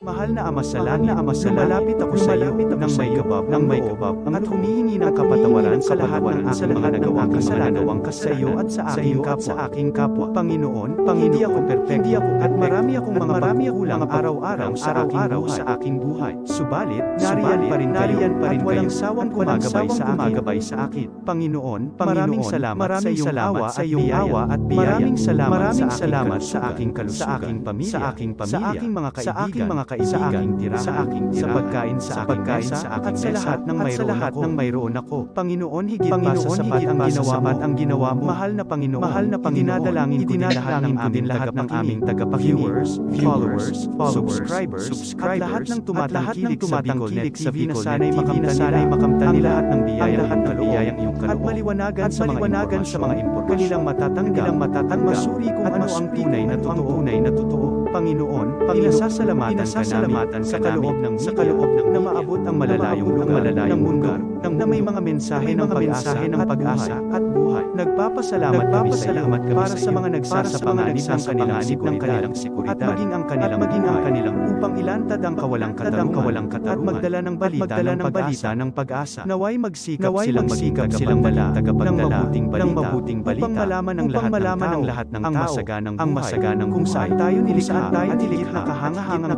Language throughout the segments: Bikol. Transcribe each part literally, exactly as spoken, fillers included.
Mahal na Ama sa Langit, lumalapit ako sa iyo nang may gabab ang loob at humihingi ng kapatawaran sa lahat ng aking mga nagawang kasalanan sa iyo at sa aking kapwa. Sa aking kapwa. Panginoon, Panginoon, hindi ako perpekto at marami akong mga pagkukulang araw-araw sa aking buhay. Subalit, nariyan pa rin kayo at walang sawang gumagabay sa akin. Panginoon, maraming salamat sa iyong awa at biyaya. Maraming salamat sa aking kalusugan, sa aking pamilya, sa aking mga kaibigan, sa aking tirahan, sa pagkain, sa aking mesa, at sa lahat ng mayroon ako. Panginoon, higit pa sa sapat ang ginawa mo. Mahal na Panginoon, mahal na Panginoon, idinadalangin ko din lahat ng aming tagapakinig, viewers, followers, subscribers, at lahat ng tumatangkilik sa Bicol Net T V na sana'y makamtan nila ang lahat ng biyayang iyong kaloob at maliwanagan sa mga impormasyon, kanilang matatanggap at masuri kung ano ang tunay na totoo. Panginoon, pinasasalamatan ka namin sa kaloob ng media na maabot ang malalayong lugar ng mundo na may mga mensahe ng pag-asa at buhay. Nagpapasalamat kami sa iyo para sa mga nagsasapanganib ng kanilang seguridad at maging ang kanilang upang ilantad ang kawalang katarungan at magdala ng balita ng pag-asa. Naway magsikap silang maging tagapagdala ng mabuting balita upang malaman ng lahat ng tao ang masaganang buhay kung saan tayo nilikha at higit na kahangahangang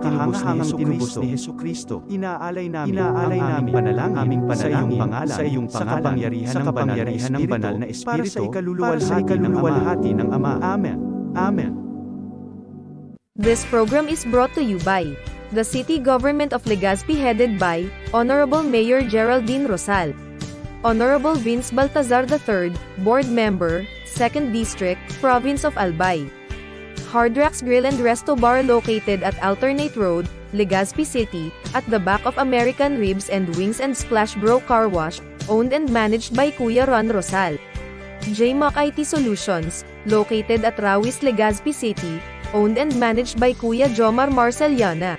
tinubos ni Jesu-Cristo. Inaalay namin ang aming panalangin sa iyong pangalan, sa kapangyarihan ng Banal na Espiritu, para sa ikaluluwalhati ng Ama. Amen. Amen. This program is brought to you by the City Government of Legazpi, headed by Honorable Mayor Geraldine Rosal, Honorable Vince Baltazar the third, Board Member, Second District, Province of Albay. Hard Rocks Grill and Resto Bar, located at Alternate Road, Legazpi City, at the back of American Ribs and Wings and Splash Bro Car Wash, owned and managed by Kuya Ron Rosal. J Mac I T Solutions, located at Rawis, Legazpi City, owned and managed by Kuya Jomar Marceliana.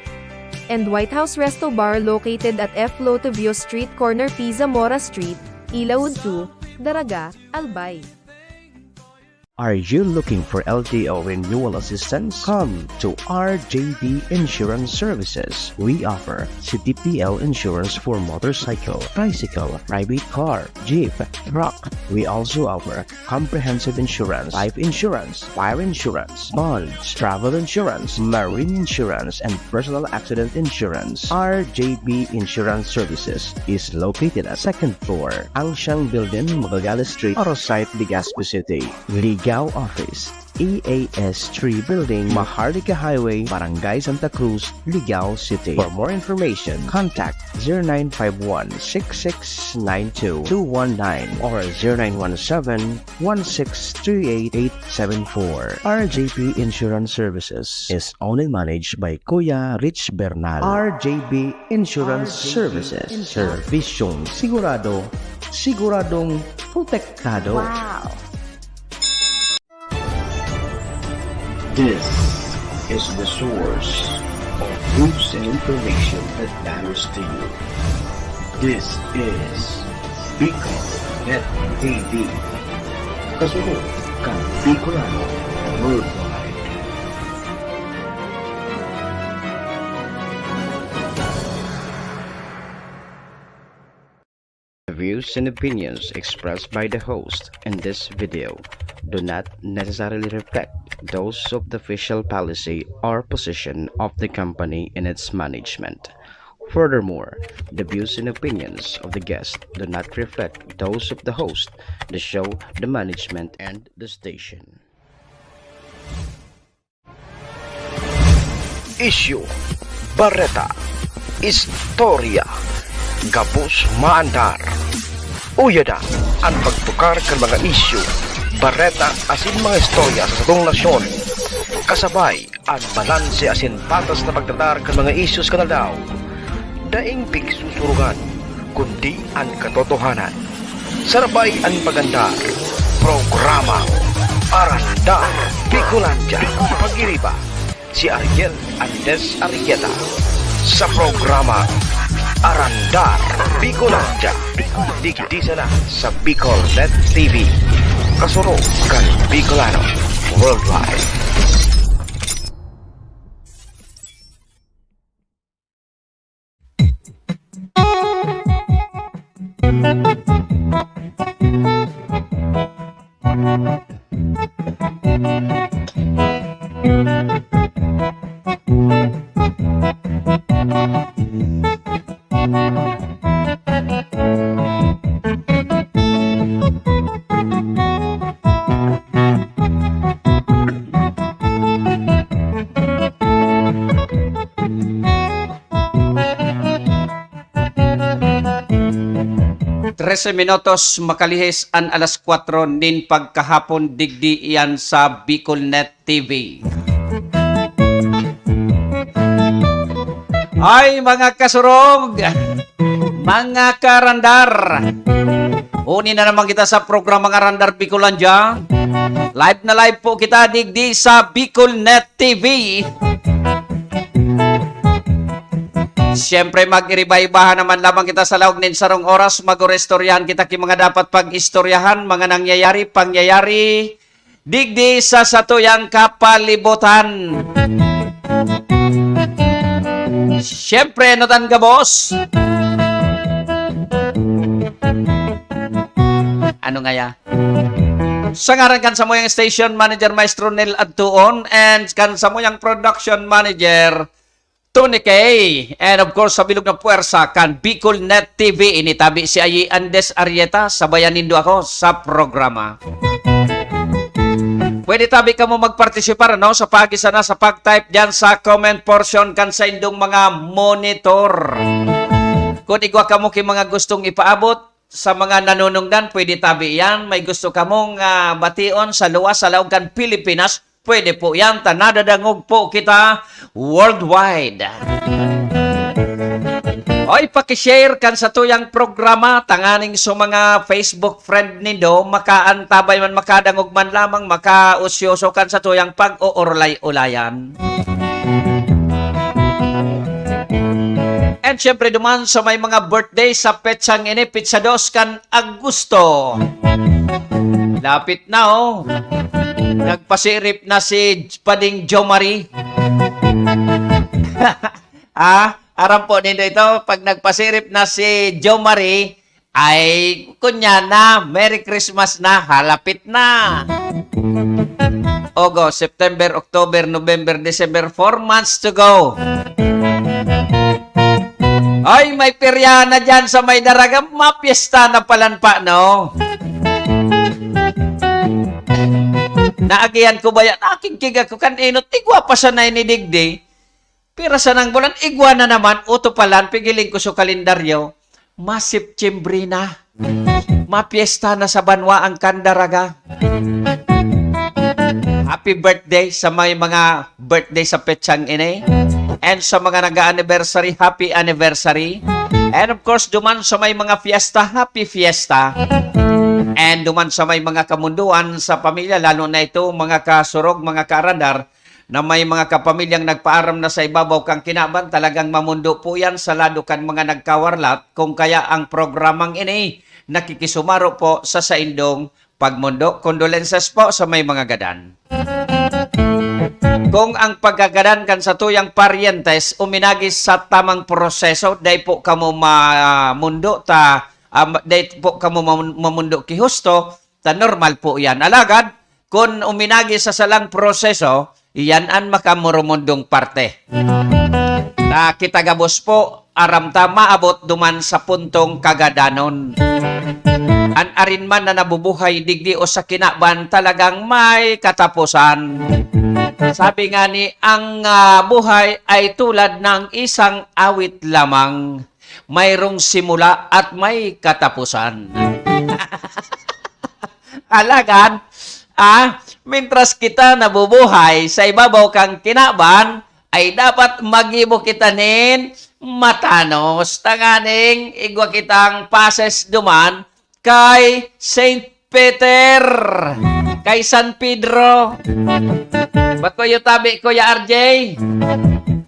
And White House Resto Bar, located at F Lotovio Street, corner P Zamora Street, Ilaud two, Daraga, Albay. Are you looking for L T O renewal assistance? Come to R J B Insurance Services. We offer C T P L insurance for motorcycle, tricycle, private car, jeep, truck. We also offer comprehensive insurance, life insurance, fire insurance, bonds, travel insurance, marine insurance, and personal accident insurance. R J B Insurance Services is located at second floor, Angsiang Building, Magallanes Street, Arosite, Legazpi City. Ligao Office, E A S three Building, Maharlika Highway, Barangay Santa Cruz, Ligao City. For more information, contact zero nine five one six six nine two two one nine or zero nine one seven one six three eight eight seven four. R J P Insurance Services is owned and managed by Kuya Rich Bernal. R J P Insurance Services. Servisyong sigurado, siguradong protektado. Wow! This is the source of news and information that matters to you. This is Bicol Net T V. Kasunod kan Bicolano Worldwide. The views and opinions expressed by the host in this video do not necessarily reflect those of the official policy or position of the company and its management. Furthermore, the views and opinions of the guest do not reflect those of the host, the show, the management, and the station. Isyu, bareta, istorya, gabos maandar. Uya na an pagtukar kan mga isyu, bareta asin mga istorya sa satong nasyon. Kasabay an balanse asin patas na pagtratar kan mga isyu sa kan aldaw. Daing pigsusurugan, kundi an katotohanan. Sarabay an pag-andar, programa Arandar Bicolandia. Pag-iriba, si Ariel Andes Arrieta sa programa Arandar Bicolandia. Digdi sana sa Bicol Net T V. Kasurog kan Bicolano Worldwide. Trese minutos makalihis an alas kwatro nin pagkahapon, digdi iyan sa Bicol Net T V. Ay, mga kasurog, mga karandar, uni na naman kita sa programang Arandar Bicolandia. Live na live po kita digdi sa Bicol Net T V. Siyempre, mag-iriba-ibahan naman lamang kita sa laog nin sarong oras. Mag-oristoryahan kita ki mga dapat pag-istoryahan, mga nangyayari, pangyayari, digdi sa satuyang kapalibutan. Siyempre, ano tan gabos? Ano ngaya? Sa ngaran kan samuyang station manager, Maestro Nel Adtuon, and kan samuyang production manager, Tony K. And of course, sa bilog na puwersa kan Bicol Net T V, ini tabi si Ayi Andes Arieta, sabayan nindo ako sa programa. Pwede tabi kamo magpartisipar, ano, sa pagi sana sa pag-type diyan sa comment portion kan saindong mga monitor. Kung igwa kamo ki mga gustong ipaabot, sa mga nanunungdan, pwede tabi iyan. May gusto kamong, ah, bation sa luwas, sa laog kan Pilipinas, pwede po iyan. Ta nadadangog po kita worldwide. Oy, paki-share kan satuyang programa, tanganing sa mga Facebook friend nindo, makaantabay man, makadangog man lamang, makaosyoso kan satuyang pag-oorlay-ulayan. And syempre, duman sa may mga birthday sa petsang ini, petsa dos kan Agosto. Lapit na, oh. Nagpasirip na si Pading Jomari. Ah, aram po nindo ito, pag nagpasirip na si Jomari, ay, kunya na, Merry Christmas na, halapit na. August, September, October, November, December, four months to go. Ay, may perya na dyan sa may Daraga, mapyesta na palan pa, no? Naagihan ko ba yan? Nakigkig ako kan inot, igwa pa sanay ni Digdi. Pira sanang bulan, igwa na naman, uto palan, pigiling ko sa kalendaryo, ma-September na. Mapyesta na sa banwa ang Candaraga. Happy birthday sa may mga birthday sa petsang ini. And sa mga nag-anniversary, happy anniversary. And of course, duman sa may mga fiesta, happy fiesta. And duman sa may mga kamunduan sa pamilya, lalo na ito, mga kasurog, mga kaarandar, na may mga kapamilyang nagpaaram na sa ibabaw kan kinaban, talagang mamundo po yan sa lado kan mga nagkawarlat. Kung kaya ang programang ini nakikisumaro po sa saindong pagmundo. Condolences po sa may mga gadan. Kung ang pagkagadan kan satuyang paryentes uminagi sa tamang proseso, dai po kamo mamundo ta, ah, dai po kamo mamun-, mamundo ki husto, ta normal po yan. Alagad, kun uminagi sa salang proseso, iyan an makamurumundong parte. Ta kita gabos po, aram ta maabot duman sa puntong kagadanon. An arin man na nabubuhay digdi o sa kinaban talagang may kataposan. Sabi nga ni, ang, ah, buhay ay tulad ng isang awit lamang. Mayroong simula at may kataposan. Alagad, ah, mintras kita nabubuhay sa ibabaw kan kinaban, ay dapat maggibo kita nin matanos, tanganing igwa kitang passes duman kay Saint Peter, kay San Pedro. Bakuyo tabi, Kuya R J.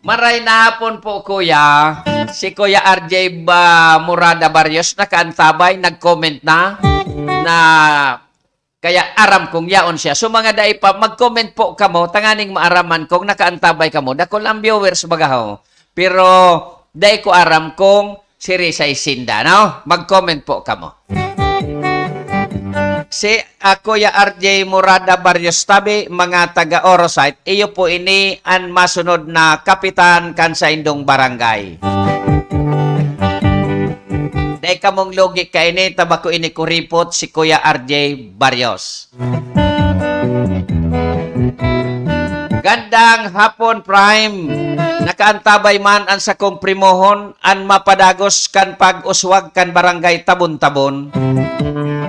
Maray na hapon po, Kuya. Si Kuya R J ba, Murada Barrios, nakaantabay, nag-comment na, na kaya aram kong yaon siya. So, mga dai pa, mag-comment po kamo, tanganing maaraman kong nakaantabay kamo. Dakul ang viewers, baga ho. Pero, dai ko aram kung sirisay sinda, no? Mag-comment po kamo. Si, ah, Kuya R J Murada Barrios Tabi, mga taga Orosite, iyo po ini an masunod na kapitan kan saindong barangay. Dai kamong lugi kaini, ta bako ini kuripot si Kuya R J Barrios. Gandang hapon, Prime. Nakaantabay man an sakong primohon, an mapadagos kan pag-uswag kan Barangay Tabon-Tabon,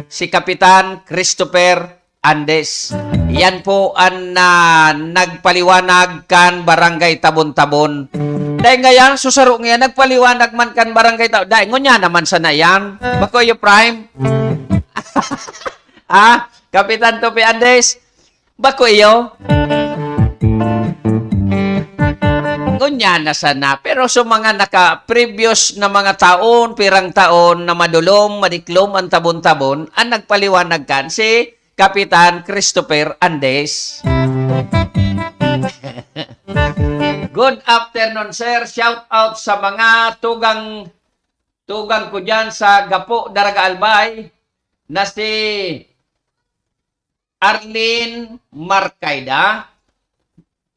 si Kapitan Christopher Andes. Yan po an, ah, nagpaliwanag kan Barangay Tabon-Tabon. Dai ngayan, susaro ngayan, nagpaliwanag man kan Barangay Tabon. Dai, ngunya naman sana yan. Bako iyo, Prime. Ah, Kapitan Tope Andes, bako iyo. Ngunya na sana. Pero sa mga naka-previous na mga taon, pirang taon na madulom, madiklom ang Tabon-Tabon, ang nagpaliwanag kan si Kapitan Christopher Andes. Good afternoon, sir. Shout out sa mga tugang, tugang ko dyan sa Gapo, Daraga Albay, na si Arlene Marcaida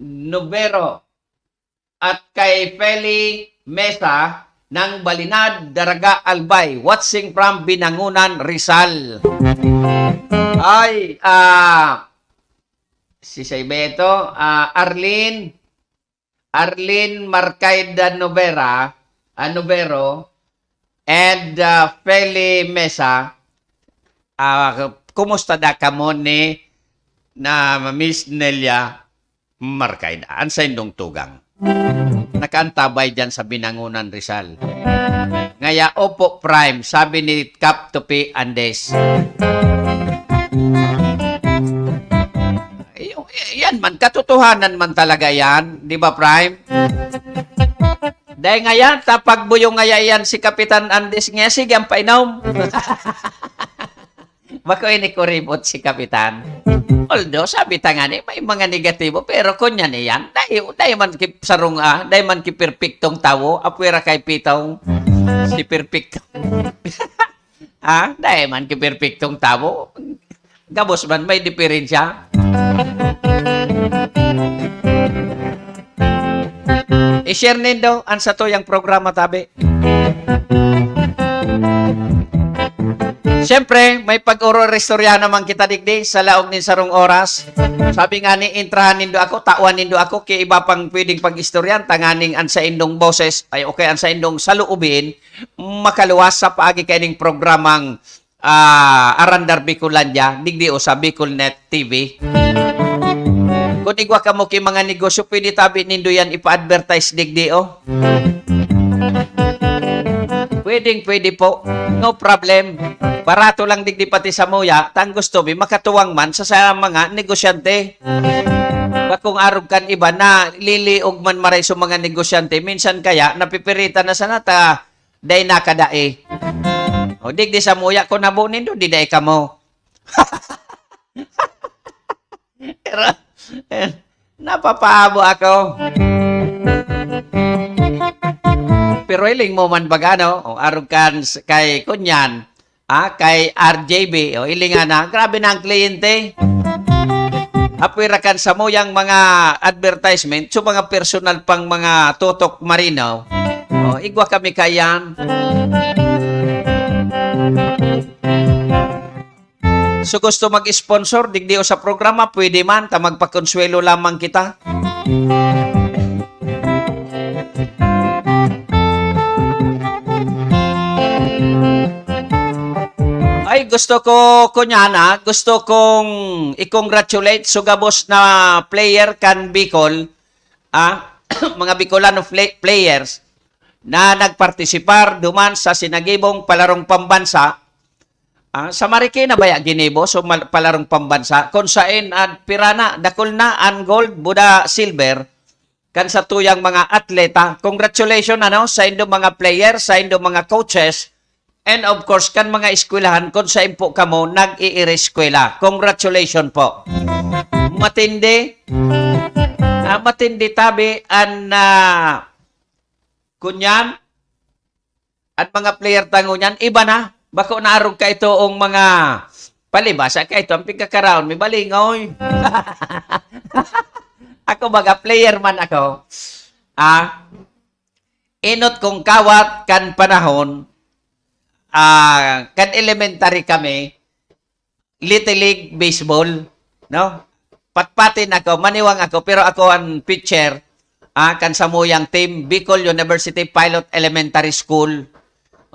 Novero at kay Feli Mesa ng Balinad, Daraga Albay, watching from Binangunan, Rizal. Ay, ah, si Saibeto, ah, Arlene, Arlene Marcaida Novera, ah, Novero, and, ah, Feli Mesa, ah, kumusta da kamo ni na Miss Nelia Marcaida, an saindong tugang? Nakaantabay diyan sa Binangunan, Rizal. Ngaya, "Opo, Prime," sabi ni Kap Tupi Andes. Yung, yan man, katotohanan man talaga yan, di ba, Prime? Dahil nga yan, ta pagbuyo nga yan si Kapitan Andes nga, sige, ang painom. Bako ini kuribot si Kapitan. Although, sabi ta nga ni, may mga negatibo, pero kunya niyan, dai, dai man ki sarong, ah, dai man ki perpektong tawo, apwera kay pitong si perpekto. Ah, dai man ki perpektong tawo. Gabos man, may diferensya. I-share nindo an satuyang programa, tabi. Siyempre, may pag-oro-istorya naman kita digdi sa laog nin sarong oras. Sabi nga ni, "Entrahan nindo ako, tawan nindo ako, kay iba pang pwedeng pag-istoryan, tanganing an saindong boses, ay, okay, an saindong saloobin, makaluwas sa paagi kaining programang, ah, Arandar Bicolandia, digdi o sa Bicolnet T V." Kung igwa kamo ki mga negosyo, pwede tabi nindo yan ipa-advertise digdi, oh. Pwedeng pwede po. No problem. Barato lang digdi pati samuya, tang gusto mi makatuwang man sa, sa mga negosyante. Bakong arog kan iba na liliog man maray sa mga negosyante, minsan kaya napipiritan na sana ta dai nakadai. O, digdi samuya, kung habo nindo, di dai kamo. Pero, eh, napapaabo ako. Pero hiling mo man baga, no? O, arog kan s-, kay kunyan, ah, kay R J B, o, hilingan na, grabe na ang kliyente. Apwera kan samuyang mga advertisement, so mga personal pang mga tutok marino, o, igwa kami kayan. So, gusto mag-sponsor, digdi o sa programa, pwede man, ta magpakonsuelo lamang kita. Ay, gusto ko, kunyana, gusto kong i-congratulate sa gabos na player kan Bicol, ah, mga Bicolano play-, players na nagpartisipar duman sa sinagibong palarong pambansa. Ah, sa Marikina baya ginibo, so mal-, palarong pambansa, kung sain, ah, pira na, dakul na an gold, buda silver, kan satuyang mga atleta. Congratulations, ano, sa indong mga player, sa indong mga coaches, and of course, kan mga eskwelahan, kung sain po kamo nag-iireskwela. Congratulations po. Matindi. Ah, matindi tabi an, ah, kunyan, at mga player ta ngunyan, iba na. Bako na arog ka itoong mga palibasa ka ito, ang pigkakaraon, may balingoy. Ako baga, player man ako. Ah, inot kong kawat kan panahon, ah, kan elementary kami, Little League Baseball, no? patpatin ako, maniwang ako, pero ako ang pitcher, ah, kan samuyang team, Bicol University Pilot Elementary School.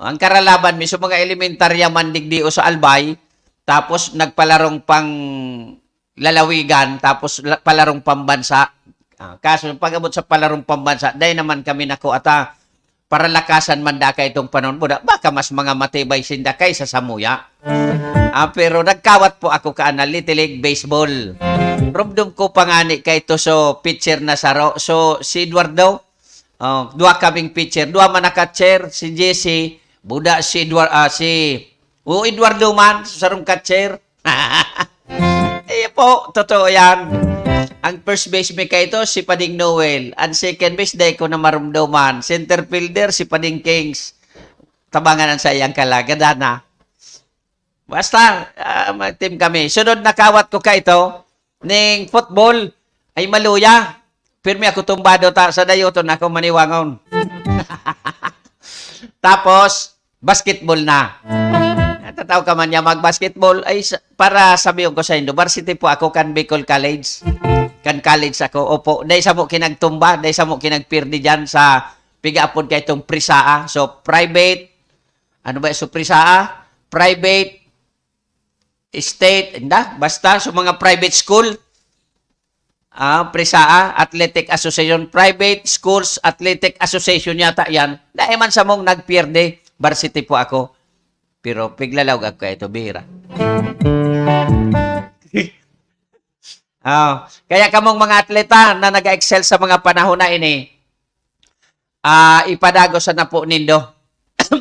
Ang karalaban mi, sa mga elementarya man digdi o sa Albay, tapos nagpalarong pang lalawigan, tapos la-, palarong pambansa. Ah, kaso pag-abot sa palarong pambansa, dai naman kami nakuha ta. Paralakasan man da ka itong panahon mo, da-, baka mas mga matibay sinda kaysa samuya. Ah, pero nagkawat po ako kaana, Little League Baseball. Rumdom ko pa ngani kay ito, so pitcher na saro. So, si Eduardo, oh, duwa kaming pitcher. Duwa man na catcher, si Jesse, buda si Eduardo, ah, si, o Eduardo man, sarong catcher. Iyo po, totoo yan. Ang first base mi kaito, si Pading Noel. Ang second base, dai ko na marumdoman. Center fielder, si Pading Kings. Tabangan ang sayang kalagad, ana. Basta, ah, may team kami. Sunod na kawat ko kaito, ning football, ay maluya. Pirmi ako tumbado ta, sa dayoton ako maniwangon. Tapos, basketball na. Natataw ka man niya mag-basketball. Ay, sa-, para sabihin ko sa indo, varsity po ako kan Bicol College. Kan college ako, opo. Dahil sa mo kinagtumba, dahil sa mo kinagpirdi dyan sa pigaapod kay itong prisaa. So, private, ano ba, so prisaa? Private, state, inda, basta sa mga private school, ah, prisaa, Athletic Association, Private Schools Athletic Association yata yan. Dahil man sa mong nagpierde, varsity po ako. Pero piglalaog ako kaito, bihira. Ah, kaya kamong mga atleta na nag-excel sa mga panahon na ini, ah, ipadagos na po nindo.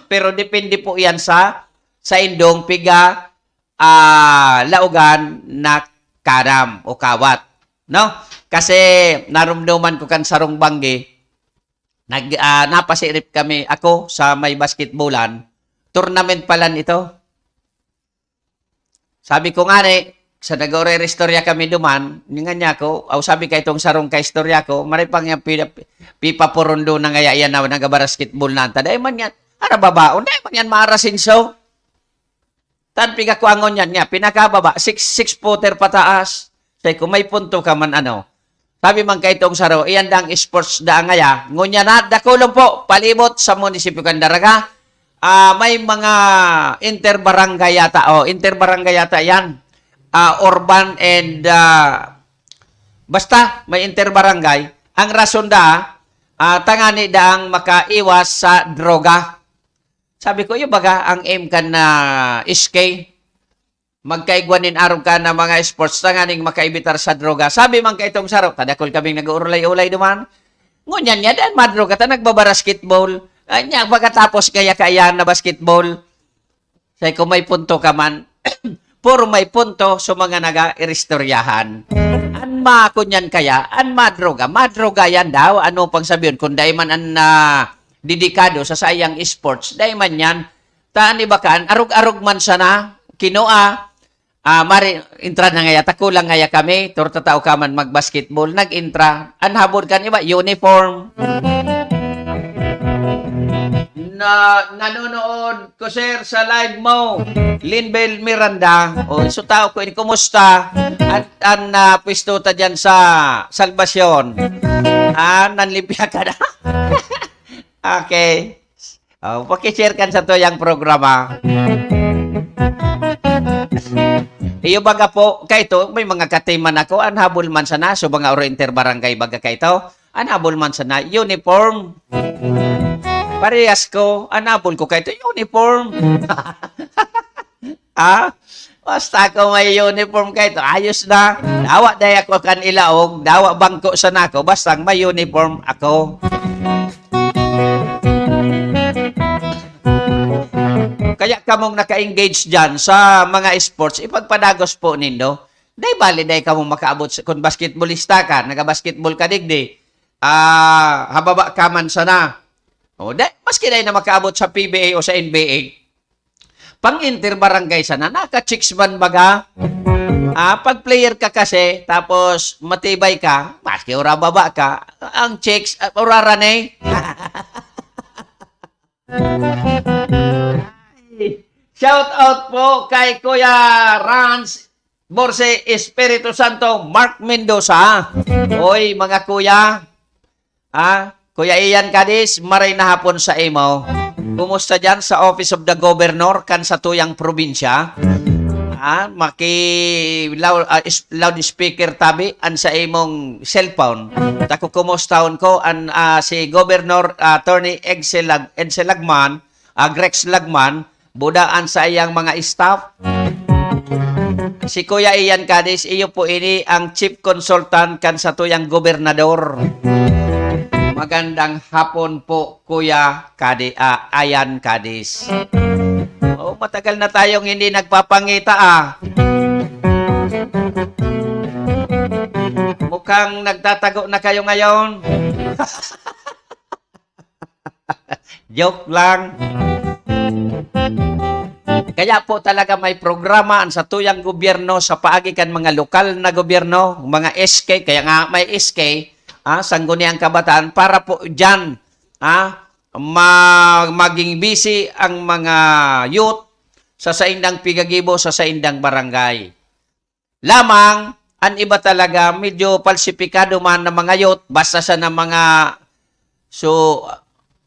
Pero depende po yan sa, sa indong piga, ah, laogan na kanam o kawat, no? Kasi narumduman ko kan sarong banggi, nag-, ah, napasirip kami, ako sa may basketballan, tournament pala ito. Sabi ko nga ni, sa nag-oreristorya kami duman, ningan niya ako, aw sabi ka itong sarong kaistorya ko, maray pang yang pi-, pipapurundo na ngaya yan na nagabasketball na anta. Dahil man yan, ara babaon, dahil man yan maarasin so. Tan piga ko angon yan nga, pinakababa, six, six footer pataas. Sabi ko, may punto ka man ano. Sabi man kay itong saro, iyan dang sports da ngaya. Ngunyan na, dakulon po, palibot sa munisipyo kan Daraga. Ah, may mga interbarangay yata. Oh, interbarangay yata yan. Ah, urban and, ah, basta may interbarangay. Ang rason da, ah, tangani daang makaiwas sa droga. Sabi ko, "Iyo baga ang aim kan na S K? Magkaigwa nin arog ka na mga sports tanganing makaibitar sa droga." Sabi man kaitong saro, kadakol kaming nag-uulay-ulay duman. Ngunyan niya, dahil madroga ta, nagbabarasketball. Ay, niya, pagkatapos kaya kaya na basketball. Sabi ko, "May punto ka man." Puro may punto sa mga naga-iristoryahan. An ma, kunyan kaya, an madroga, madroga yan daw. Ano pang sabihin? Kung dai man an, ah, dedikado sa sayang sports, dai man yan. Ta an iba kaan, arog-arog man sana, kinua, ah, mari, intra na ngaya, takulang ngaya kami, toro tatao ka man mag-basketball, nag-intra. An habol kan iba, uniform. Na, nanonood ko, sir, sa live mo. Linbel Miranda. O, so tao ko, ini, kumusta? At an, ah, pwesto ta dyan sa Salvacion. Ah, nanlimpya ka na? Okay. Oh, paki-share kan sa tuyang programa. Iyo baga po, kaito, may mga katiman ako, an habol man sana, so mga oro interbarangay baga kaito, an habol man sana, uniform. Parehas ko, an habol ko kaito, uniform. Ah, basta ako may uniform kaito, ayos na. Dawa day ako kan ilaog, dawa bangko sana ako, basta may uniform ako. Kaya kamong naka-engage dyan sa mga sports, ipagpadagos po nindo. Dai bali, dai kamo makaabot sa, kung basketballista ka, naga-basketball ka digdi, ah, hababa ka man sana. O, dai, maski dai na makaabot sa P B A o sa N B A. Pang-inter barangay sana, naka-chicks man baga? Ah, pag player ka kasi, tapos matibay ka, maski ora baba ka, ang chicks, ah, ora ranay. Shout out po kay Kuya Rans Borse Espiritu Santo, Mark Mendoza. Oy, mga kuya, ah, Kuya Ian Cadiz, maray na hapon sa imo. Kumusta diyan sa Office of the Governor kan satuyang probinsya? Ah, maki-, lou-, ah, is-, loudspeaker tabi an sa imong cellphone. Tako kumustahon ko an, ah, si Governor, ah, Attorney Edsel Lag-, Edsel Lagman, ah, Grex Lagman, buda an saiyang mga staff. Si Kuya Ian Cadiz, iyo po ini ang chief consultant kan satuyang gobernador. Magandang hapon po, Kuya Cadi-, ah, Ian Cadiz. Oh, matagal na tayong hindi nagpapangita, ah. Mukhang nagtatago na kayo ngayon. Joke lang. Kaya po talaga may programa ang satuyang gobyerno sa paagi kan mga lokal na gobyerno, mga S K, kaya nga may S K, ah, Sangguniang Kabataan, para po diyan, ah, ma-, maging busy ang mga youth sa saindang pigagibo, sa saindang barangay. Lamang, an iba talaga, medyo palsipikado man na mga youth, basta sa na mga, so,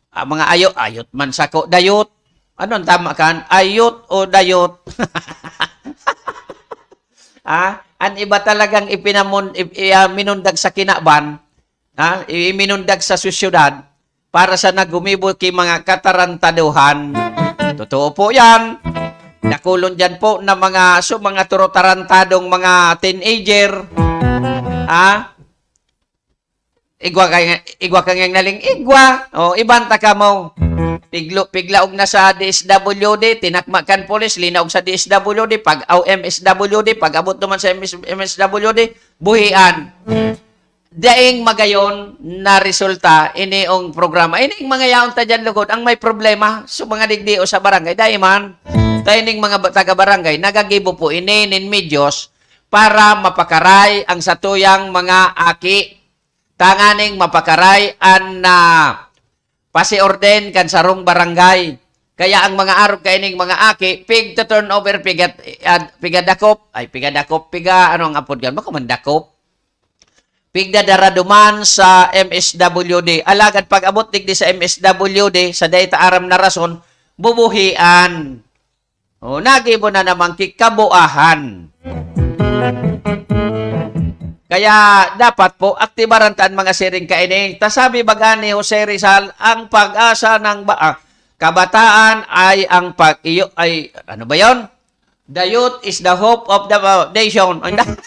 ah, mga ayo-, ayot man sako, dayot. Ano ang tama kan? Ayot o dayot? Ah, an iba talagang ipinamon-, ip-, i-, ah, minundag sa kinaban, ha, i-, iminundag sa sosyedad para sa naggumibo ki mga katarantaduhan. Totoo po yan. Dakulon dyan po na mga, so, mga turotarantadong mga teenager. Ha? Igwa ka, igwa ka ngayang naling igwa. O, ibanta ka mo. Piglo, piglaog na sa D S W D, tinakma kan polis, linaog sa D S W D, pag aw M S W D, pag abot naman sa M S, M S W D, buhian. Daing magayon na resulta ini ong programa. Ining mga yaon ta diyan lugod ang may problema. So, mga digdi o sa barangay, dai man. Kaya ning mga ba-, taga-barangay, nagagibo po ini nin medyos para mapakaray ang satuyang mga aki. Tanganing mapakaray an, ah, pasiorden kan sarong barangay. Kaya ang mga arog kaining mga aki, pig-turnover, pigat-, ad-, pigadakop, ay, pigadakop, piga, ano ang apod kan? Bako man dakop. Pigdadara duman sa M S W D. Alagad pag-abot digdi sa M S W D, sa dai ta aram na rason, bubuhian. O, nagibo na naman ki kabuahan. Kaya dapat po, aktibaran ta an mga siring kaini. Ta sabi baga ni Jose Rizal, ang pag-asa ng ba-, ah, kabataan ay ang pag-, iyo, ay, ano ba yon? The youth is the hope of the, uh, nation. Ang da-,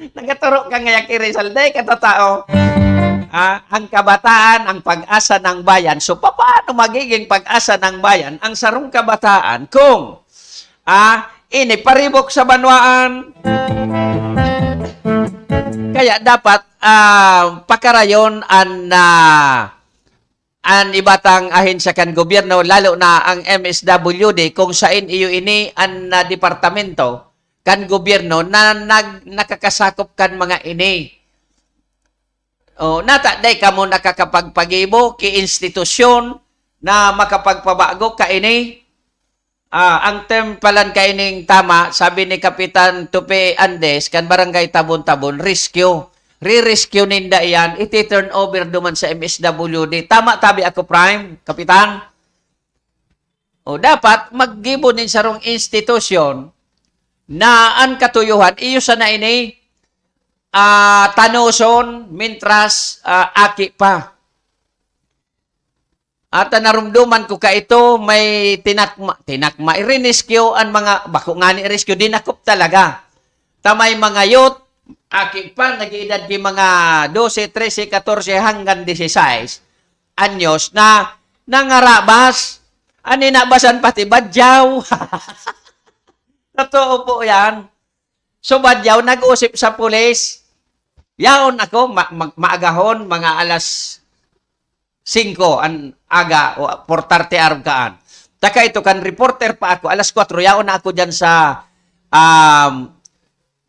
Nagaturo ka ngaya ki Rizal, dai katatao. Ah, ang kabataan, ang pag-asa ng bayan. So, papaano magiging pag-asa ng bayan ang sarong kabataan kung, ah, ini paribok sa banwaan? Kaya dapat, ah, pakarayon an, ah, an iba tang ahensya kan gobyerno, lalo na ang M S W D, kung sain iyo ini an, ah, departamento kan gobyerno na nag-, nakakasakop kan mga ini. O, nata, dai kamo nakakapagpagibo ki institusyon na makapagpabago kaini? Ah, ang term palan kaining tama, sabi ni Kapitan Tupe Andes, kan Barangay Tabon-Tabon, rescue. Re-rescue ninda iyan, iti-turn over duman sa M S W D. Tama tabi ako, Prime, Kapitan? O, dapat maggibo nin sarong institusyon na an katuyohan, iyo sana ini, ah, tanoson, mintras, ah, aki pa. At narumduman ko kaito, may tinakma, tinakma, i-rescue an mga, bako ngani rescue, dinakop talaga. Ta may mga youth, aki pa, nag-iedad ki mga dose, trese, katorse, hanggang dieciséis anyos na nangarabas. An inabasan pati badyaw. Totoo po yan. So, badyaw, nag-usip sa pulis. Yaon ako, ma-, mag-, maagahon, mga alas singko an aga o four thirty arog kaan. Taka ito kan reporter pa ako, alas kwatro, yaon na ako diyan sa, um,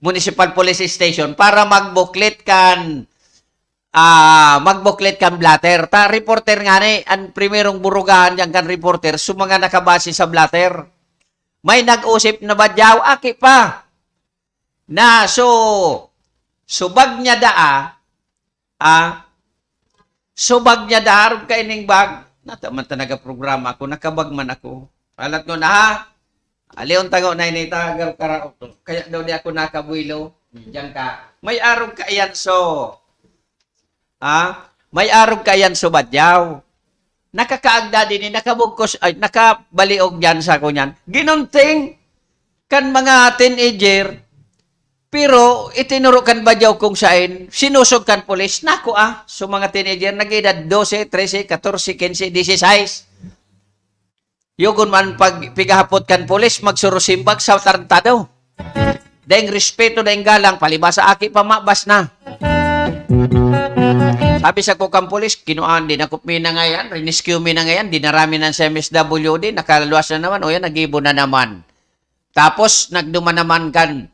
Municipal Police Station para magbuklit kan, ah, magbuklit kan blotter. Ta reporter ngani, an primerong burugahan diyan kan reporter, so mga nakabase sa blotter. May nag-usip na badyaw, aki pa. Na so, subag niya daa, ah, subag niya daa, arog kaining bag. Nata man ta nagaprograma ako, nakabag man ako. Alat ko na ha, alion tango na ini, tagal karaot to. Kaya daw di ako nakabuelo. Diyan ka. May arog ka iyan, so. Ah, may arog ka iyan, so badyaw. Nakakaagda din, eh, nakabugkos, ay, nakabaliog yan sa ako niyan. Ginunting kan mga teenager, pero itinuro kan badyaw kung sain, sinusog kan pulis. Naku, ah, so mga teenager, nag-edad dose, trese, katorse, kinse, disisais. Yugon man pag pigahapot kan pulis, magsurusimbag sa tarantado. Daing respeto, daing galang, palibasa aki pamabas na. Sabi sa ko kan pulis, "Kinuan, dinakop mi na ngayan, riniscue mi na ngayan, dinara mi na sa M S W D, nakaluwas na naman, o yan, nagibo na naman." Tapos, nagduman naman kan,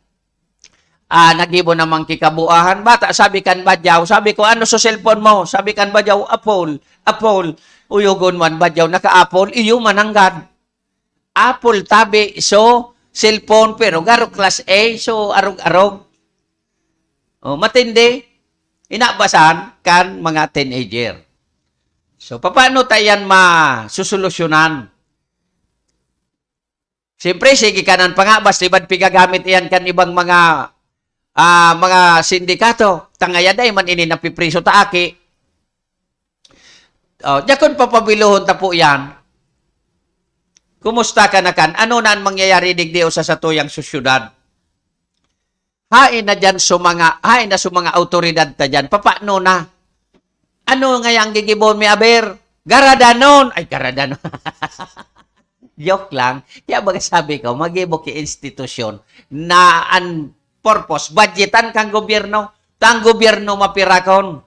ah, nagibo naman kikabuahan. Bata, sabi kan badyaw, sabi ko, "Ano sa cellphone mo?" Sabi kan badyaw, "Apple, apple." Uyugon man badyaw, naka-apple, iyo mananggad. Apple tabi, so, cellphone, pero garo class A, so, arog-arog. Oh, matindi, inabasan kan mga teenager. So, paano ta yan masusolusyonan? Siyempre, sige ka nang pangabas, libad pigagamit iyan kan ibang mga, ah, mga sindikato. Tangaya dai man ini napipriso ta aki. Oh, dakon papabilohon ta po yan. Kumusta ka na kan? Ano na ang mangyayari digdi o sa satuyang sosyedad? Hain na diyan so mga, hain na so mga awtoridad ta diyan. Papaano na? Ano ngaya ang gigibon mi, aber? Garadanon! Ay, garadanon. Joke lang. Kaya baga sabi ko, magibo ki institusyon na an purpose, budgetan kang gobyerno. Ta ang gobyerno mapirakon.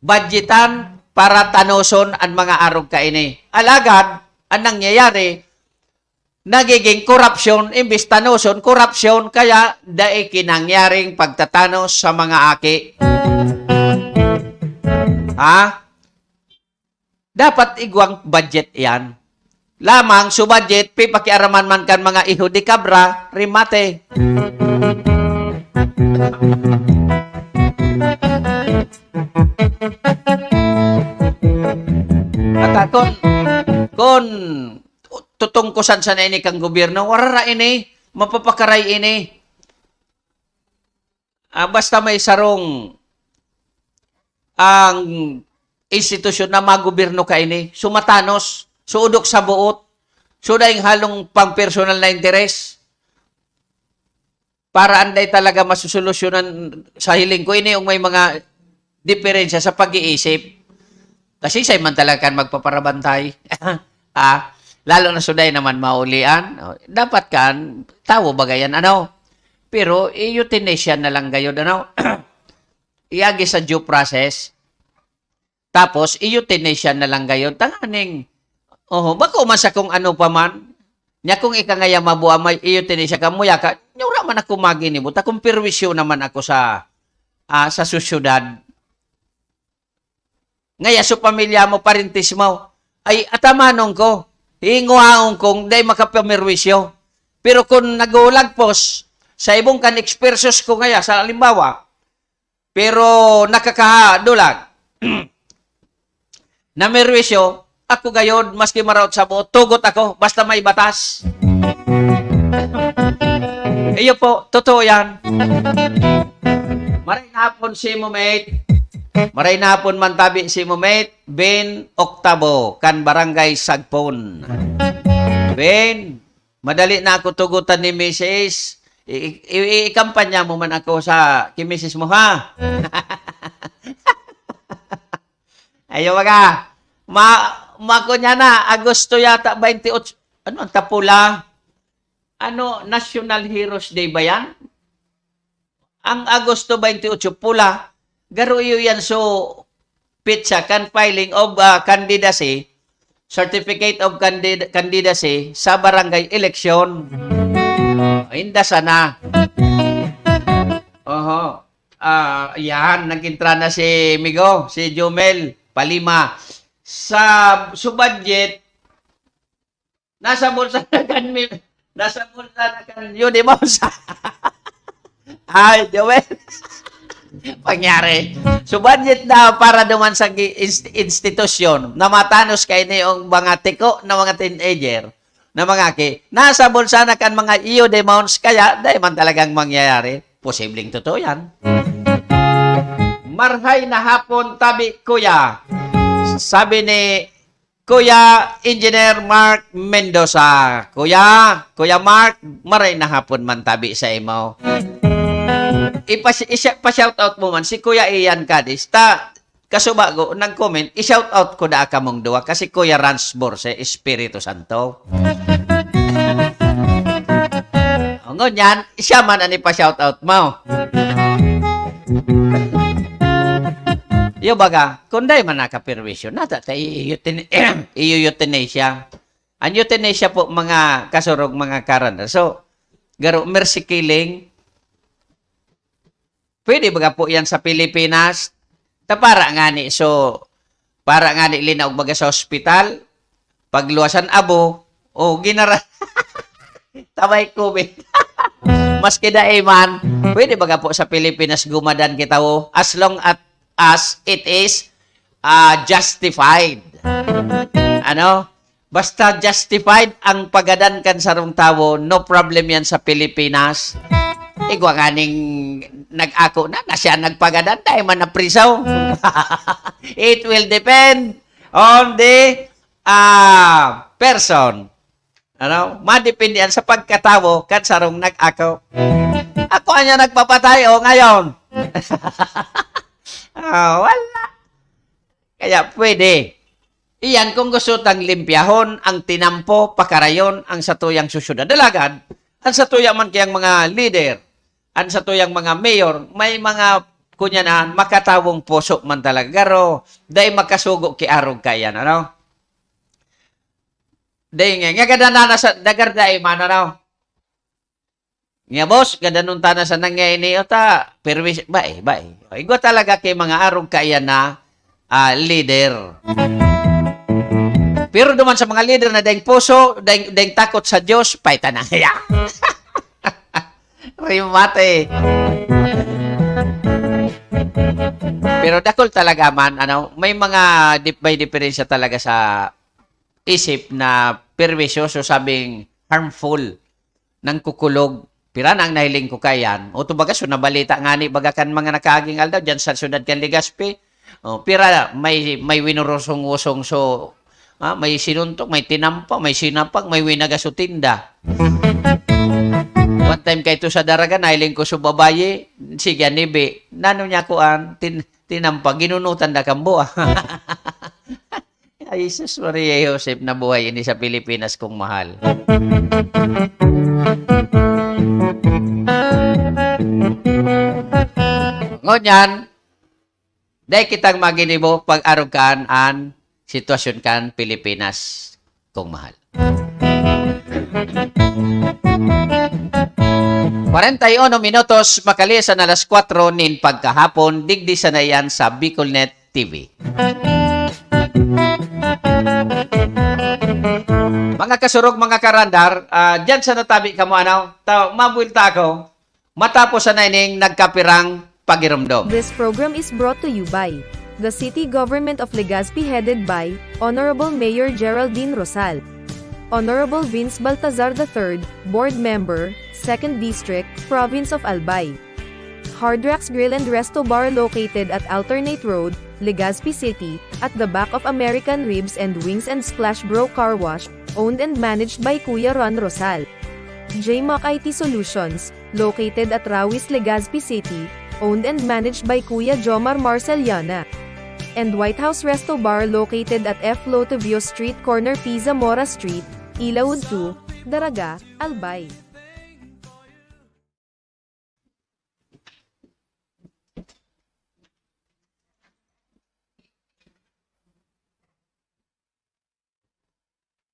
Budgetan para tanoson an mga arog kaini. Alagad, an nangyayari, nagiging korupsyon, imbis tanoson, korupsyon, kaya dai ki nangyaring pagtatanos sa mga aki. Ha? Dapat igwang budget iyan. Lamang so budget, pipakiaraman man kan mga iho de kabra, remate. Ata kun, kun tutungkosan sana ini kan gobyerno, warara ini, mapapakaray ini. Ah, basta may sarong ang institusyon na magobyerno kaini, so matanos, so odok sa boot, so daing halong pang-personal na interes. Para anday talaga masusolusyonan sa hiling ko, ini yung may mga diferensya sa pag-iisip. Kasi siya man talaga kan magpaparabantay. Ah, lalo na suday naman maulian. Oh, dapat kan, tawo ba gayan, ano? Pero i-euthanasia na lang gayod, ano? Iagi sa due process. Tapos, i-euthanasia na lang gayod. Tanganing, oho, bako man sa kung ano pa man. Nya kung ika ngaya mabua, may euthanasia ka, muya ka, nya wala man ako maginibo. Ta kung perwisyo naman ako sa, ah, sa sosyedad. Ngaya so pamilya mo, parentes mo, ay atamanon ko, hinguhaon kong dai makapamerwisyo. Pero kun nagulagpos, sa ibong kan ekspersos ko ngaya, sa halimbawa, pero nakakadulag, namerwisyo, ako gayod, maski maraot sa buot, tugot ako, basta may batas. Iyo po, totoo yan. Maray na hapon, Simo Mate. Maray na hapon man tabi, Simo Mate. Ben Octavo, kan Barangay Sagpon. Ben, madali na ako tugutan ni misis. I, i, i, ikampanya mo man ako sa ki misis mo, ha? Ayaw, baga. Ma, makunya na, Agosto yata, twenty-eight. Ano, ang tapula? Ano, National Heroes Day ba yan? Ang Agosto twenty-eight, pula. Garo iyo yan, so, petsa kan filing of, ah, candidacy, certificate of candid-, candidacy sa barangay election. Inda sana. Oho. Ah, yan, nag-intra na si Migo, si Jomel Palima. Sa, sa budget, nasa bulsa na kan mi-, Nasa bulsa na kan Udimos. Ay, Joel. Pangyari. So, budget na para duman sa gi-, inst-, institusyon na matanos kaini ang mga tiko na mga teenager na mga ki-, nasa bulsa na kan mga Udimos, kaya dai man talagang mangyayari. Posibleng totoo yan. Marhay na hapon, tabi, kuya. Sabi ni Kuya Engineer Mark Mendoza. Kuya, Kuya Mark, maray na hapon man tabi sa imo. Ipas-, isya-, pa-shoutout mo man si Kuya Ian Cadiz. Ta, kasubago, nag-comment, i-shoutout ko na kamong duwa kasi Kuya Rans Borse, Espiritu Santo. O, ngunyan, siya man an ipa-shoutout mo. Iyo baga, kung dai man nakapirwisyo, nata ta i-euthyn-, i-euthanasia. Ang euthanasia po, mga kasurog, mga karanda. So, garo, mercy killing, pwede baga po yan sa Pilipinas? Ta para ngani, so, para ngani linaog baga sa ospital, pagluwasan abo, o ginara-, tabay COVID. Maski dai man, pwede baga po sa Pilipinas gumadan kita, o, as long at, as it is, ah, justified. Ano? Basta justified ang pagadan kan sarong tawo, no problem yan sa Pilipinas. Igwa nganing nag-ako na, na siya nagpagadan, dai man na priso. It will depend on the, ah, person. Ano? Madepende yan sa pagkatawo kan sarong nag-ako. Ako anya nagpapatay, o, ngayon. Ah, wala. Kaya pwede. Iyan kung gusto tang limpyahon ang tinampo, pakarayon ang satuyang sosyedad. Alagad, ang satuya man kayang mga lider, ang satuyang mga mayor, may mga, kunyanan, makatawong puso man talaga. Garo, dai makasugo ki arog kaiyan, ano? Dai nga, nga gada na nasa, dagar dai man, ano? Nga, boss, gadanon ta na sana nga ini, o ta, permis, ba eh, ba eh. Igwa talaga kay mga arog kaiyan na, ah, leader. Pero duman sa mga leader na daing puso, daing, daing takot sa Diyos, paitan na. Remate. Pero dakul talaga man, ano, may mga dip-, may diferensya talaga sa isip na perwisyoso, sabing harmful, nangkukulog. Pira na ang nahiling ko kaiyan. O, to baga, so, nabalita ngani baga kan mga nakaaging aldaw, diyan sa syudad kan Legazpi. O, pira, may, may winurusong-usong, so, ah, may sinuntok, may tinampa, may sinapag, may winagas o tinda. One time kaito sa Daraga, nahiling ko sa babayi, sige, anibi. Nano niya kuan, tin-, tinampa, ginunutan da kambo, ah. Ay, Jesus, Maria, Joseph, na buhay ini sa Pilipinas kong mahal. Ngunyan, dai kitang maginibo pag-arog kan an sitwasyon kan Pilipinas kong mahal. Kwarenta y uno minutos, makalisan alas kwatro nin pagkahapon, digdi sana yan sa Bicolnet T V. Mga kasurog, mga karandar, ah, diyan sa natabi kamo, ano, ta-, mabuwelta ako, matapos sana ining nagkapirang pagiromdom. This program is brought to you by the City Government of Legazpi, headed by Honorable Mayor Geraldine Rosal, Honorable Vince Baltazar the third, Board Member, Second District, Province of Albay. Hard Rocks Grill and Resto Bar, located at Alternate Road, Legazpi City, at the back of American Ribs and Wings and Splash Bro Car Wash, owned and managed by Kuya Ron Rosal. J Mac I T Solutions, located at Rawis, Legazpi City, owned and managed by Kuya Jomar Marceliana. And White House Resto Bar, located at F Lotovio Street, corner P Zamora Street, Ilaud two, Daraga, Albay.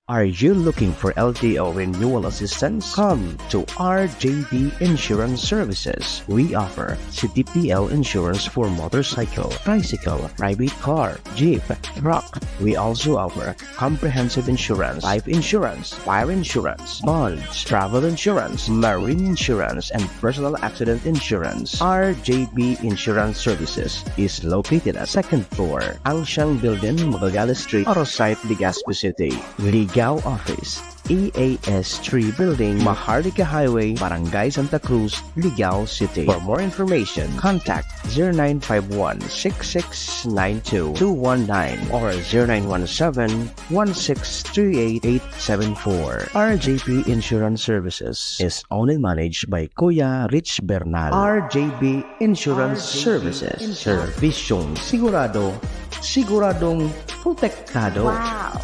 Are you looking for L T O renewal assistance? Come to R J B Insurance Services. We offer C T P L insurance for motorcycle, tricycle, private car, jeep, truck. We also offer comprehensive insurance, life insurance, fire insurance, bonds, travel insurance, marine insurance, and personal accident insurance. R J B Insurance Services is located at second floor, Angshang Building, Magallanes Street, Arosite, Legazpi City. Ligao Office, E A S three Building, Maharlika Highway, Barangay Santa Cruz, Ligao City. For more information, contact zero nine five one, six six nine two, two one nine or zero nine one seven, one six three eight, eight seven four. R J P Insurance Services is owned and managed by Kuya Rich Bernal. R J B Insurance Services. Serbisyong sigurado, siguradong protektado. Wow!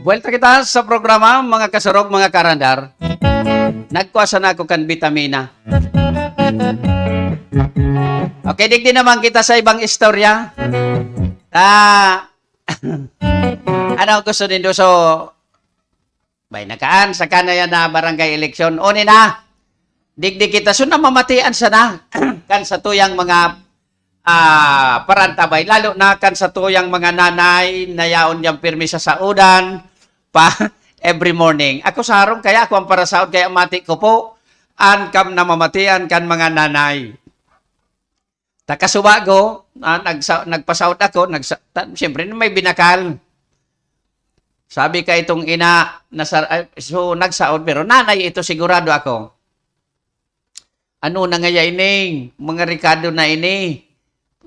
Buwelta kita sa programa, mga kasurog, mga karandar. Nagkuha sana ako kan bitamina. Okay, digdi naman kita sa ibang istorya. Ah, ano gusto nindo? So, bay, nakaan, saka na yan na barangay eleksyon. Oni na, digdi kita. So, namamatian sana kan sa tuyang mga, ah, parantabay. Lalo na kan sa tuyang mga nanay na yaon dyan pirmi sa saodan pa every morning. Ako sarong, kaya ako ang parasaod, kaya mati ko po, an kam namamatian kan mga nanay. Ta kasubago, ah, nagsa-, nagpasaod ako, nagsa-, ta-, siyempre, may binakal. Sabi ka itong ina, nasa-, ay, so, nagsaod, pero nanay ito, sigurado ako. Ano na ngaya ining? Mga rekado na ini.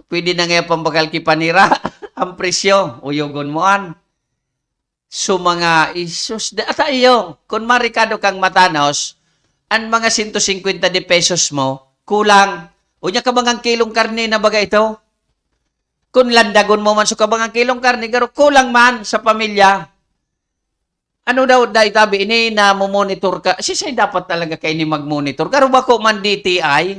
Pwede na ngaya pambakal ki panira. Ang presyo, uyogon mo an. So, mga isus, da-, ata iyo, kun marikado kang matanos, an mga sento singkwenta de pesos mo, kulang. Unya, kabangang kilong karne na baga ito? Kun landagon mo man so kabangang kilong karne, garo kulang man sa pamilya. Ano daw, dai tabi ini na mo-monitor ka? Sisay dapat talaga kaini mag-monitor? Garo bako man D T I?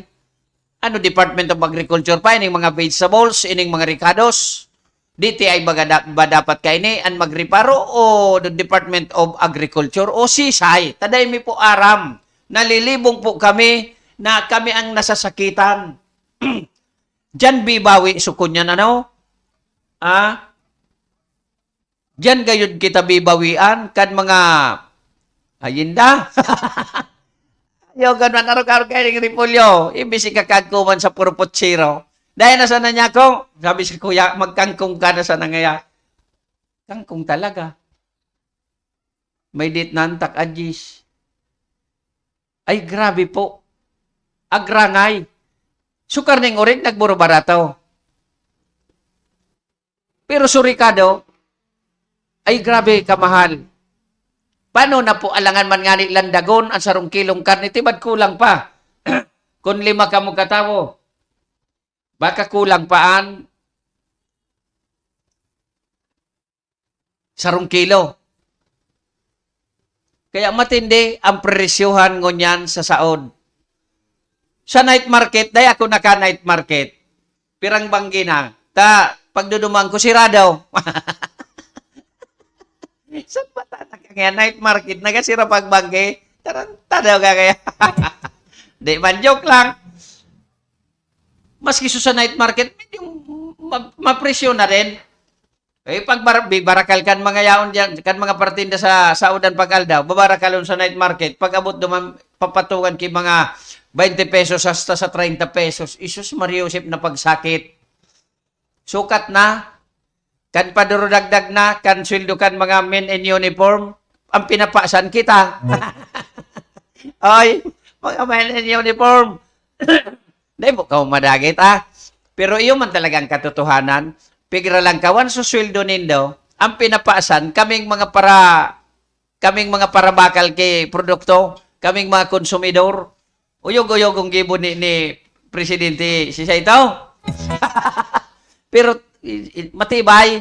Ano, Department of Agriculture pa, ining mga vegetables, ining mga rekados? D T I ba, ga-, ba dapat kaini an magreparo o the Department of Agriculture o sisay? Ta dai mi po aram. Nalilibong po kami na kami ang nasasakitan. Diyan bibawi so kunyan, ano? Ah? Diyan gayud kita bibawian kan mga, ayinda. Yo, ganun, arog-arog kayo ning repolyo. Imbis ikakagkuman sa puro putsero. Dahil na sana niya ako, sabi si Kuya, "Magkangkong ka na sana ngaya." Kangkong talaga. May dit nantak, adjis. Ay, grabe po. Agrangay. Sukar ning orig, nagburo barato. Pero surikado, ay grabe kamahal. Paano na po alangan man ngani landagon ang sarong kilong karne, tibad kulang pa? Kun lima kamo katawo, baka kulang pa an sarong kilo. Kaya matindi ang presyohan ngunyan sa saod. Sa night market, dai ako naka-night market. Pirang banggi na. Ta, pagduduman ko, sirado. Sa mata na kaya night market, nagasira pagbanggi. Tarantado ka kaya. Di man, joke lang. Maski su sa night market, medyo ma-, mapresyo na rin. Eh, pag bar-, bibarakal kan mga yaon diyan, kan mga partinda sa, sa udan pag-aldaw, babarakalon sa night market, pag-abot duman, papatugan ki mga twenty pesos hasta sa treinta pesos. Isus, Maria Josep, na pagsakit. Sukat na, kan padurudagdag na, kan sweldo kan mga men in uniform, ang pinapasan kita. Oy, mga men in uniform. Dai mo kamo madagit, ah. Pero iyo man talaga ang katotohanan. Pigra lang kawan sa sweldo nindo, ang pinapasan, kaming mga para, kaming mga parabakal ki produkto, kaming mga konsumidor. Uyog-uyog ang gibo ni, ni Presidente si Saito. Pero, i-, i-, matibay,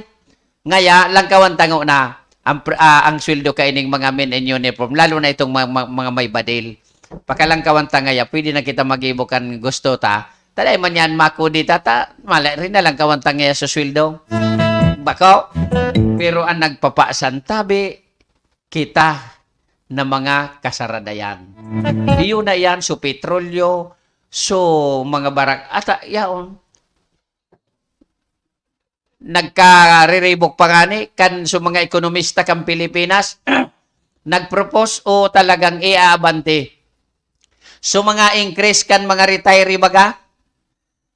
ngaya, langkawan tango na ang pr-, ah, ang sweldo kaining mga men in uniform, lalo na itong mga, mga, mga may badil. Pakalangkawan ta ngaya, pwede na kita mag-ibo kan gusto ta. Taday man yan, makudi ta, ta, mala rin na lang kawan ta ngaya sa sweldo. Bako? Pero ang nagpapasan tabi, kita na mga kasaradayan. Iyo na yan, so petrolyo, so mga barak-, ata, yaon. Nagkariribok pa ngani kan so mga ekonomista kan Pilipinas, nag-propose o talagang iaabante? So mga increase kan mga retiree baga?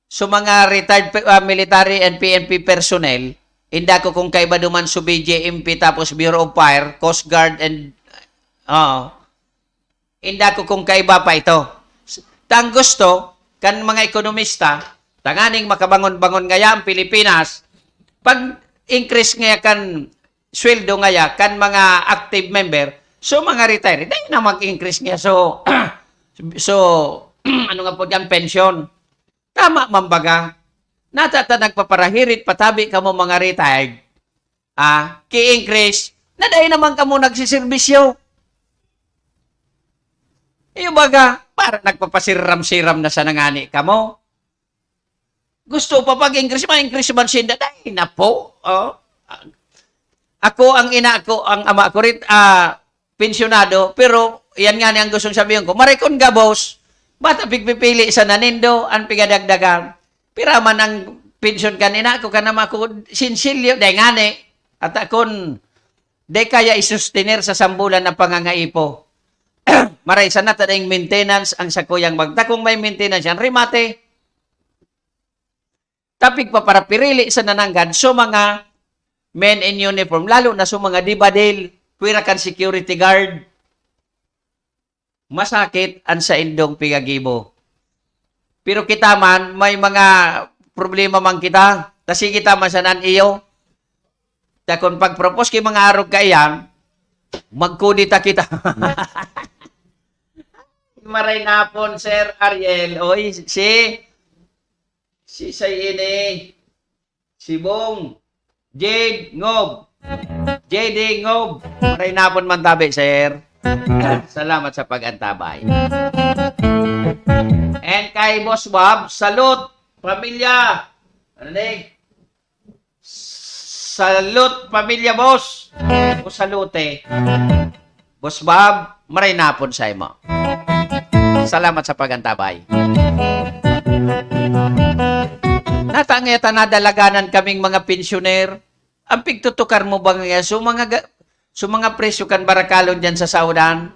So mga retired pe-, ah, military and P N P personnel, inda ko kung kaiba duman so B J M P tapos Bureau of Fire, Coast Guard and, oo. Inda ko kung kaiba pa ito. Tang gusto kan mga ekonomista, tanganing makabangon-bangon ngaya ang Pilipinas, pag-increase ngaya kan sweldo ngaya kan mga active member, so mga retiree, dai na mag-increase ngaya. So, so, ano nga po dyan, pension. Tama man baga. Nata ta nagpaparahirit patabi kamo mga retired. Ah, ki-increase, na dai naman kamo nagsiserbisyo. Iyo baga, para nagpapasiram-siram na sa nangani kamo. Gusto pa pag-increase, ma-increase man sinda. Dai na po. Oh. Ako, ang ina ko, ang ama ko rin, ah, pensyonado, pero yan nga ni ang gustong sabihin ko. Maray kun gabos, bata pigpipili sa nanindo, ang pigadagdagan. Pira man ang pensyon kan ina ko, kan ama ko, sinsilyo, dai ngani. At akon, dai kaya isustener sa sambulan na pangangaipo. Maray sana ta daing maintenance ang sakuyang bag-, ta kung may maintenance yan, remate. Ta pigpaparapirili sa nananggad, so mga men in uniform, lalo na so mga dibadil, pwera kan security guard. Masakit an saindong pigagibo. Pero kita man, may mga problema man kita. Ta sige ta man sanan iyo. Ta kun pag-propose ki mga arog kaiyan, magkudeta kita. Maray na pon, Sir Ariel. Oy, si, si say ini, si Bong, Jade Ngob. J D Ngob. Maray na pon man tabi, sir. Salamat sa pag-antabay. And kay Boss Bob, salute, pamilya. Ano ni? Salute, pamilya, boss. O salute. Boss Bob, maray na pon sa imo. Salamat sa pag-antabay. Nata ngaya ta nadalaganan kaming mga pensyoner. Ang pigtutukar mo ba ngaya? So, mga ga-, so, mga presyo kan barakalon diyan sa saodan?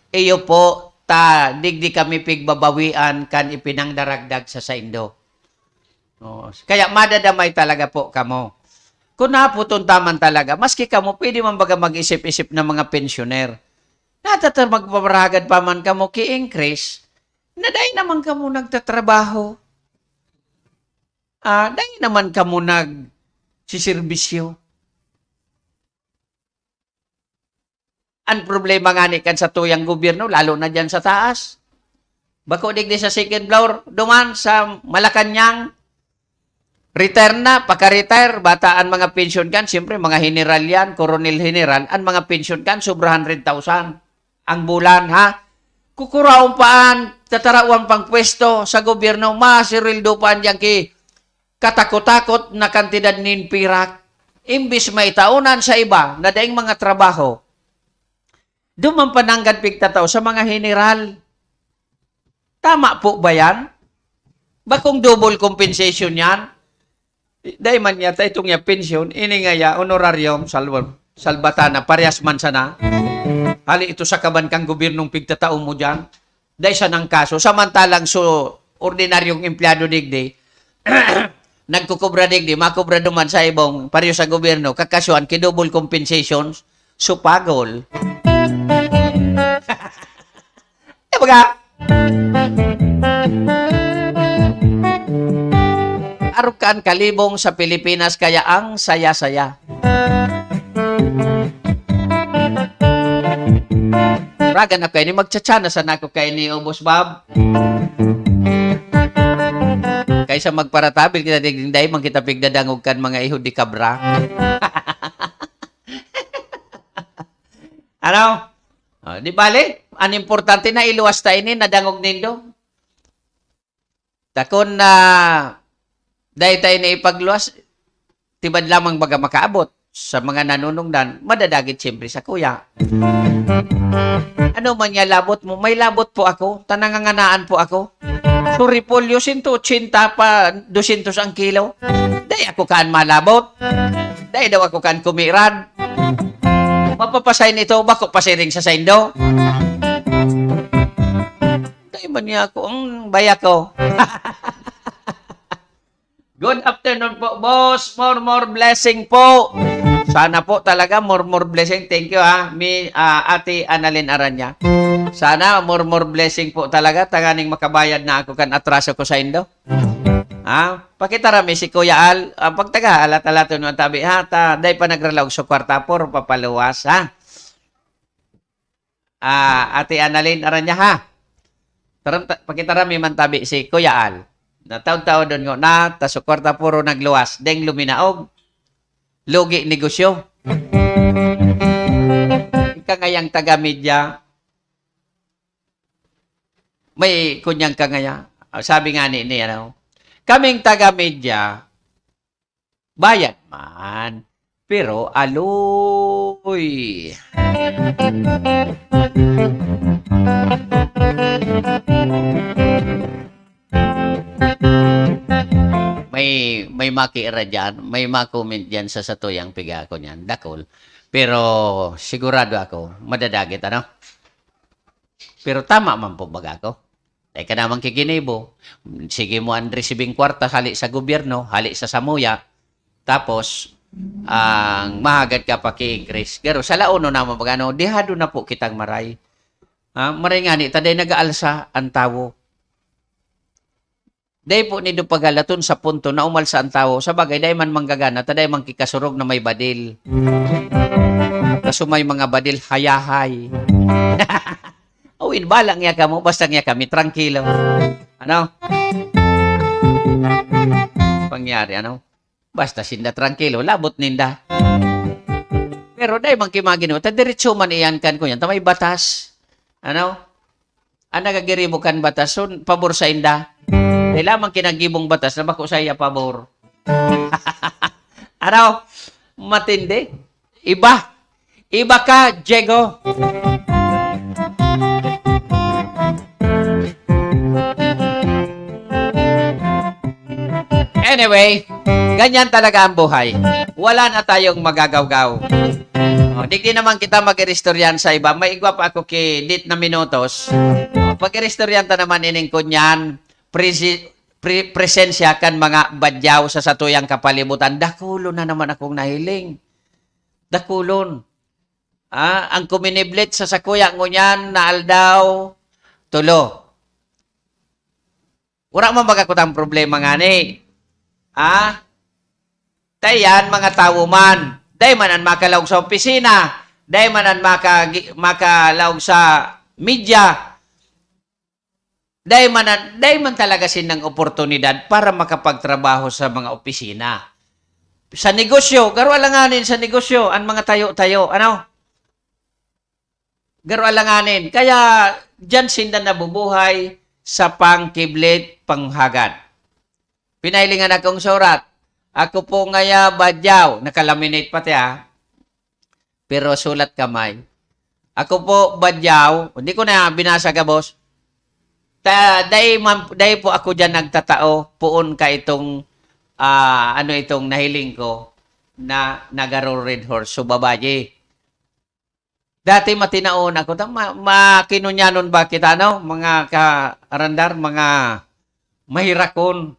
Iyo po, ta, digdi kami pigbabawian kan ipinangdaragdag sa saindo. Oo. Kaya madadamay talaga po kamo. Kung naputon ta man talaga, maski kamo, pwede man baga mag-isip-isip ng mga pensyoner. Natatar magpaparagad pa man kamo ki increase, na dai naman kamo nagtatrabaho. Ah, dai naman kamo nagsiserbisyo. Ang problema ngani kan satuyang gobyerno, lalo na diyan sa taas. Bako digdi sa second floor, duman sa Malacañang, retire na, paka-retire, bata ang mga pension kan, siyempre, mga general yan, koronel general, ang mga pension kan, sobra hundred thousand ang bulan, ha? Kukuraon pa an, tatarawan pang pwesto sa gobyerno, masirweldo pa an diyan ki katakot-takot na kantidad nin pirak. Imbis maitaonan sa iba na daing mga trabaho, duman pa nanggad pigtatao sa mga general. Tama po ba yan? Bakong double compensation yan? Dai man yata itong ya pensyon, ini nga ya honorarium, salwa-, salbatana, parehas man sana. Hali ito sa kaban kang gobyernong pigtatao mo dyan. Dai sanang kaso. Samantalang so, ordinaryong empleyado digdi, nagkukubra digdi, makubra duman sa ibong pareho sa gobyerno, kakasuhan ki double compensations, supagol. Eh, baga, arog kaan kalibong sa Pilipinas, kaya ang saya-saya. Ragan ako ini, magchat-chat na sana ako kay ni Ubos Bob. Kaysa magparatabil kita, di, di man kita pigdadangog kan mga ihod di kabra. Ano? Oh, di bale? An importante na iluwas ta ini, nadangog nindo. Dakon na dai ta ini ipagluwas, tibad lamang baga makaabot sa mga nanunungdan, madadagit siyempre sa kuya. Ano man niya labot mo? May labot po ako, ta nanganganaan po ako. Su repolyo, sento ochenta pa, dosyentos ang kilo. Dai ako kaan malabot. Dai daw ako kaan kumirad. Mapapasay nito, bako pasiring sa saindo. Dai man niya ako, ang baya ko. Good afternoon po, boss. More, more blessing po. Sana po talaga, more, more blessing. Thank you, ha, mi, ah, Ate Annalyn Aranya. Sana more, more blessing po talaga. Tanganing makabayad na ako kan atraso ko saindo. Ha? Pakita ra mi si Kuya Al. Ah, pagtaga, alat-alaton mo ang tabi, ha? Ta, dai pa nagralaog sa kwarta, puro papaluwas, ha? Ah, Ate Annalyn Aranya, ha? Taram-, ta-, pakita ra mi man tabi si Kuya Al. Nataod-taodon ngona, ta su kwarta puro nagluwas, deng luminaog. Lugi negosyo. Ika ngayang taga-media, may kunyang ka ngaya. Ah, sabi nga ni, ni ano, kaming taga-media, bayad man, pero aloy. May, may makiira diyan, may ma-comment diyan sa satuyang piga ko niyan, dakul. Pero sigurado ako, madadagit, ano? Pero tama man po baga ako. Dai ka naman kiginibo. Sige mo ang resibing kwarta, hali sa gobyerno, hali sa samuya. Tapos, ang mahagad ka pa ki-increase. Pero sa laono naman baga, ano, dehado na po kitang maray. Ha? Maray nga ni, ta dai nag-aalsa ang tawo. Dai po nindo paghalaton sa punto na umalsa ang tawo. Sa bagay, dai man manggagana, ta dai man kikasurog na may badil. Kaso may mga badil, hayahay. Awin, bala niya kamo, basta niya kami, trangkilo. Ano? Pangyari, ano? Basta sinda trangkilo, labot ninda. Pero dai man ki mga Ginoo, ta diretso man iyan kan kunyan, ta may batas. Ano? An nagagiribo kan batas, so, pabor sa inda. Dai lamang kinagibong batas na bako sa iya pabor. Ano? Matindi. Iba. Iba ka, Diego. Anyway, ganyan talaga ang buhay. Wala na tayong magagawgaw. Oh, digdi naman kita mag-iristoryan sa iba. May igwa pa ako ki dit na minutos. Oh, pag-iristoryan ta naman ining kunyan, presi-, pre-, presensya kan mga badyaw sa satuyang kapalibutan. Dakulo na naman akong nahiling. Dakulon. Ah, ang kuminiblit sa sakuya ngunyan na aldaw, tulo. Wala man baga kutang problema ngani. Ha? Ta iyan, mga tawo man. Dai man an makalaog sa opisina. Dai man an makagi-, makalaog sa media. Dai man an, dai man talaga sinang oportunidad para makapagtrabaho sa mga opisina. Sa negosyo, garo alanganin sa negosyo, an mga tayo-tayo, ano? Garo alanganin. Kaya, diyan sinda nabubuhay sa pangkiblit, panghagad. Pinahilingan akong surat. Ako po ngaya badyaw. Nakalaminate pati, ah. Pero sulat kamay. Ako po badyaw. Hindi ko na binasa gabos. Ta-, dai man, dai po ako diyan nagtatao. Poon ka itong, ah, ano itong nahiling ko na nagaro Red Horse. So, babayi. Dati matinaon ako, ta-, ma-, makinunyanon ba kita, no? Mga kaarandar, mga mahirakon.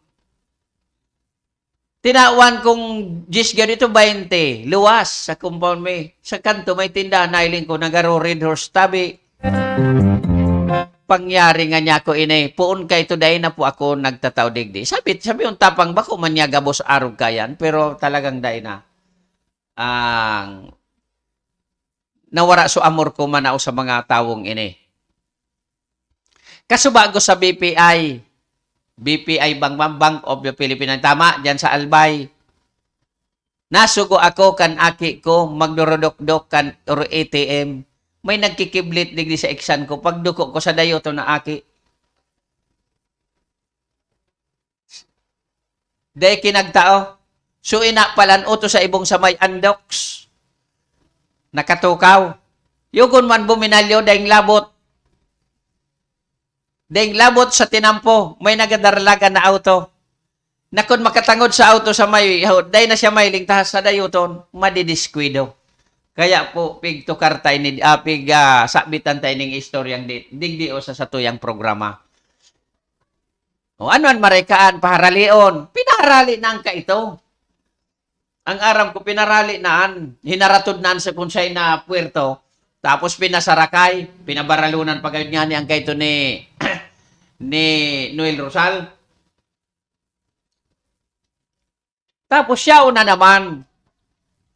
Tinawan kong diyes ganito, baynte, luwas sa compound may, sa kanto may tindahan, nailing ko, nagaro Red Horse tabi. Pangyari nga niya ko ini, poon ka ito, dai na po ako nagtatao digdi. Sabi, sabi yung tapang, bako man niya gabos arog kayan, pero talagang dai na. Ang nawara so amor ko manao sa mga tawong ini. Kasubago sa B P I, B P I Bank, Bank of the Philippines, tama, diyan sa Albay. Nasugo ako kan aki ko, magdurodokdok kan or A T M. May nagkikiblit digdi sa iksan ko. Pagduko ko sa dayoton na aki, dai kinagtao. So, ina palan uto sa ibong sa may andoks. Nakatukaw. Yugon man buminalyo, daing labot. Daing labot sa tinampo, may nagadaralagan na auto. Na kun makatangod sa auto sa may, dai na siya mahiling ta sa dayoton, madidiskuido. Kaya po, pigtukar tayo ni, ah, pig, ah, sabitan tayo ning istoryang di, digdi o sa satuyang programa. O ano an maray kaan, paharalion? Pinaharali na ang kaito. Ang aram ko, pinarali na an, hinaratod na an sa kun siya na puwerto, tapos pinasarakay, pinabaralunan pa gayud ngani ang kaito ni, ni Noel Rosal. Tapos siya na naman.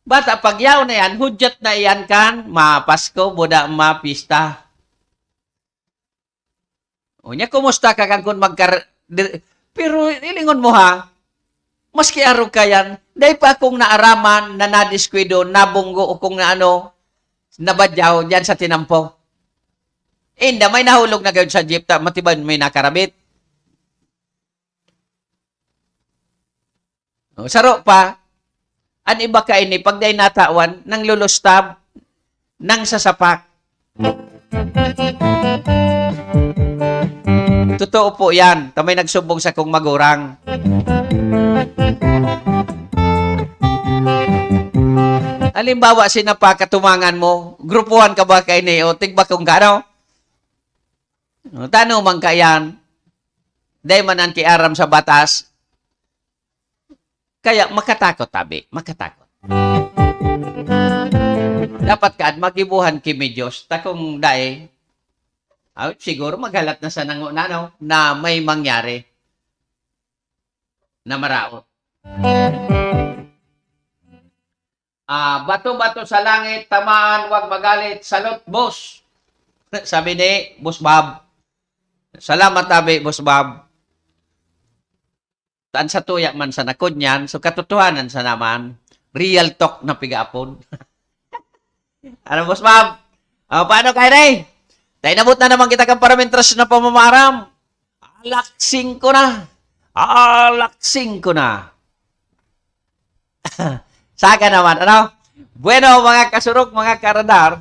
Bata, pag yaon na yan, hudyat na iyan kan mapasko, buda, mapista. O niya, kumusta ka kan kun magkar-, di-, pero ilingon mo ha, maski arog ka yan, dai pa akong naaraman na nadiskuido, nabunggo o kung na ano, nabadyaw diyan sa tinampo. Inda, may nahulog na gayud sa jeep, ta, matibay may nakarabit. O, saro pa, an iba kaini, pag dai natawan, nanglulustab, nangsasapak. Totoo po yan. Ta may nagsumbong sa kong magurang. Halimbawa, sinapa, katumangan mo, grupuhan ka ba kaini o tigbakong ka, ano? O, tano man ka yan. Dai man an kiaram sa batas. Kaya makatakot, tabi, makatakot. Dapat kaad magibohan ki mi Diyos, ta kung dai, ah, siguro maghalat na sa nango-, na, no, na may mangyari na maraot. Ah, bato-bato sa langit, tamaan, wag magalit, salot, boss. Sabi ni Boss Bob. Salamat, tabi, Boss Bob. Tan sa tuya man sa nakod niyan, so katotohanan sa naman, real talk na pigapon. Ano, Boss Bob? O, paano kayo, Rey? Tayo nabot na naman kita kang paramentras na pamamaram. Alaksing ko na. Alaksing ko na. Saga naman, ano? Bueno, mga kasurok, mga karadar,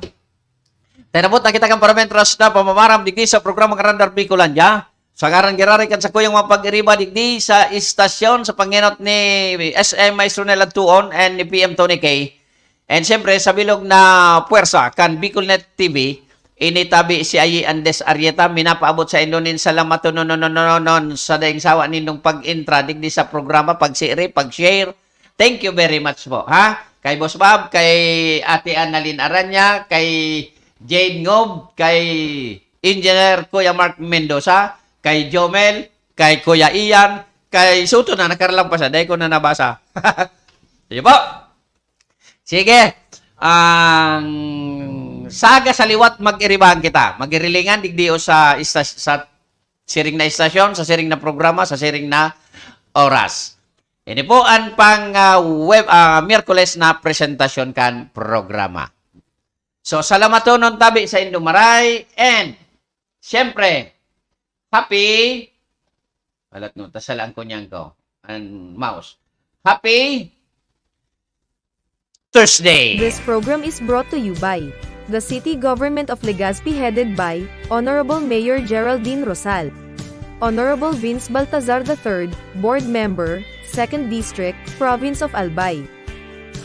tayo nabot na kita kan parametros na pamamaram digdi sa programa kan Radar Bicolandia. Sa ngaran giraray kan sakuyang mga pag-iriba digdi sa istasyon sa pangenot ni S M Maestro Nel Adtuon and ni P M Tony K. And siyempre, sa bilog na puwersa kan Bicolnet T V, ini tabi si Ayi Andes Arrieta, minapaabot sa indo nin salamaton non, non, non, non, non, sa daing sawa nindong pag-entra digdi sa programa, pag-share, pag-share. Thank you very much po, ha? Kay Boss Bob, kay Ate Annalyn Aranya, kay Jade Ngob, kay Engineer Kuya Mark Mendoza, kay Jomel, kay Kuya Ian, kay Suto na nakaralang pa siya, dahil ko na nabasa. Sige po. Sige. Ang saga sa liwat, mag-iribahan kita. Magirilingan, digdi o sa ista-, sa siring na istasyon, sa siring na programa, sa siring na oras. Ini po ang pang, ah, web, ah, Miyerkules na presentasyon kan programa. So, salamatonon tabi sa indo maray, and, siyempre, happy, alat no, tasalaan ko niyan ko, ang mouse. Happy Thursday! This program is brought to you by the City Government of Legazpi, headed by Honorable Mayor Geraldine Rosal. Honorable Vince Baltazar the third, Board Member, Second District, Province of Albay.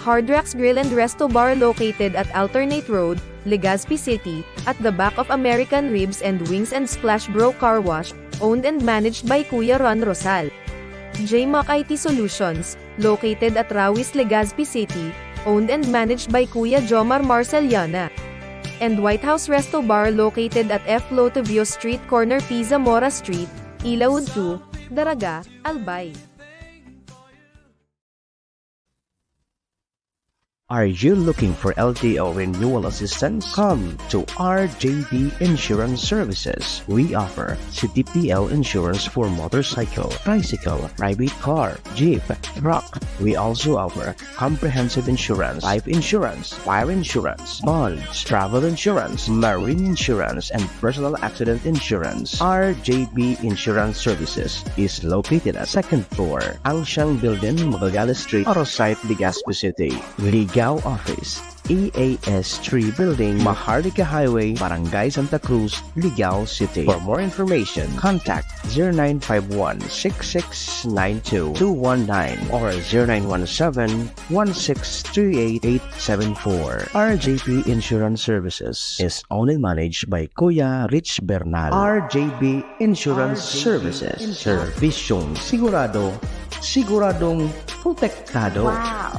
Hard Rocks Grill and Resto Bar, located at Alternate Road, Legazpi City, at the back of American Ribs and Wings and Splash Bro Car Wash, owned and managed by Kuya Ron Rosal. J Mac I T Solutions, located at Rawis, Legazpi City, owned and managed by Kuya Jomar Marceliana. And White House Resto Bar, located at F Lotovio Street, corner P Zamora Street, Ilaud two, Daraga, Albay. Are you looking for L T O renewal assistance? Come to R J B Insurance Services. We offer C T P L insurance for motorcycle, tricycle, private car, jeep, truck. We also offer comprehensive insurance, life insurance, fire insurance, bonds, travel insurance, marine insurance, and personal accident insurance. R J B Insurance Services is located at second floor, Ancang Building, Magallanes Street, Oro Site, Legazpi City. Ligao Office, E A S three Building, Maharlika Highway, Barangay Santa Cruz, Ligao City. For more information, contact zero nine five one six six nine two two one nine or zero nine one seven one six three eight eight seven four. R J P Insurance Services is owned and managed by Kuya Rich Bernal. R J B Insurance Services. Servisyong sigurado, siguradong protektado. Wow!